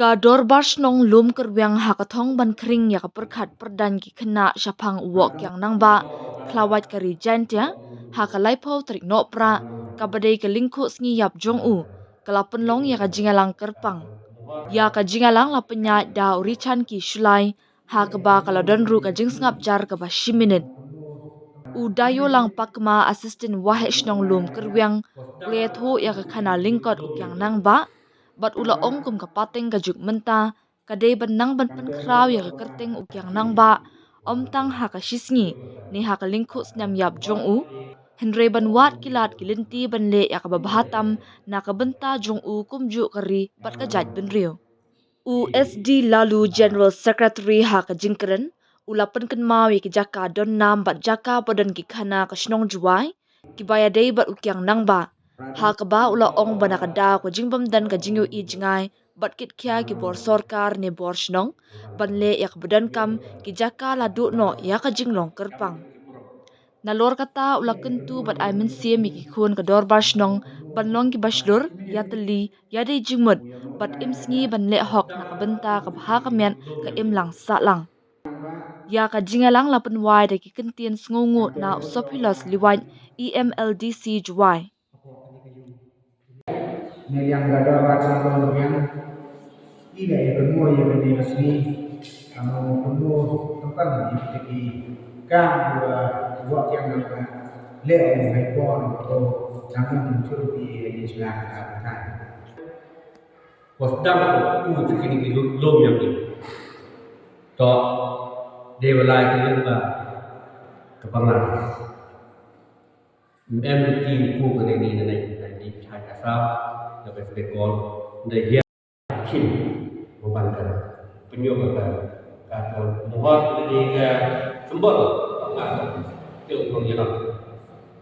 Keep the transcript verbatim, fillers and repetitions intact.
Ka Dorbar Shnong Lum Kyrwiang ha ka thong ban khring ïa ka pyrkhat pyrdan ki khynnah shaphang u Woh Kiang Nangbah, khlawait ka ri Jaintia, ha ka laiphew tarik Nohprah, kaba dei ka lyngkhuh sngi ïap jong u, ka la pynlong ïa ka jingïalang kyrpang. Ïa ka jingïalang la pynïaid da u Richanki Shullai, ha kaba ka la don ruh ka jingsngap jar kaba shi minit. U Dayolang Pakma, Assistant Waheh Shnong Lum Kyrwiang, u la ïathuh ïa ka khana lyngkot u Kiang Nangbah, bad u la ong kum ka pateng ka juk mynta, ka dei ban nang ban pynkhraw ïa ka kyrteng u Kiang Nangbah, ym tang ha ka shi sngi, ne ha ka lyngkhuh snem ïap jong u, hynrei ban wad ki lad ki lynti ban leh ïa kaba bha tam, na ka bynta jong u kumjuh ka ri bad ka jaitbynriew. U S D Laloo, General Secretary, ha ka jingkren, u la pynkynmaw ïa ki jaka don nam bad jaka ba don ki khana ka shnong Jowai, kiba ïadei bad u Kiang Nangbah, ha kaba u la ong ba na ka daw ka jingbymdon ka jingïohi jngai bad kit khia ki bor sorkar ne bor shnong ban leh ïa kaba donkam, ki jaka la duh noh ïa ka jinglong kyrpang. Nalor kata u la kyntu bad ai mynsiem ïa ki khun ka Dorbar Shnong ban long kiba shlur, ïatylli, ïadei jingmut, bad im sngi ban leh hok na ka bynta ka bha ka miat ka imlang sahlang. Ïa ka jingïalang la pynwai da ki kyntien sngewnguh na u Sophilos Liwait, E M L D C Jowai. Neliang gador rachang dong biang. Ila ya penmo ya bende kasni. Kamu penmo tentang di teki. Kam dua dua tiang dua. Leo ni hai pon ko. Jangan muncul di di sebelah kanan. Pos dang ku teki ni lom yang ni. To dewalai ke lem ba kepanglan. Em ti ku ka dei ni na nei na ni chai ka sa na West Bengal na ya chin mo ban ka penyo ka ka ka mohor ni ka sembol ka ka ke ko ni.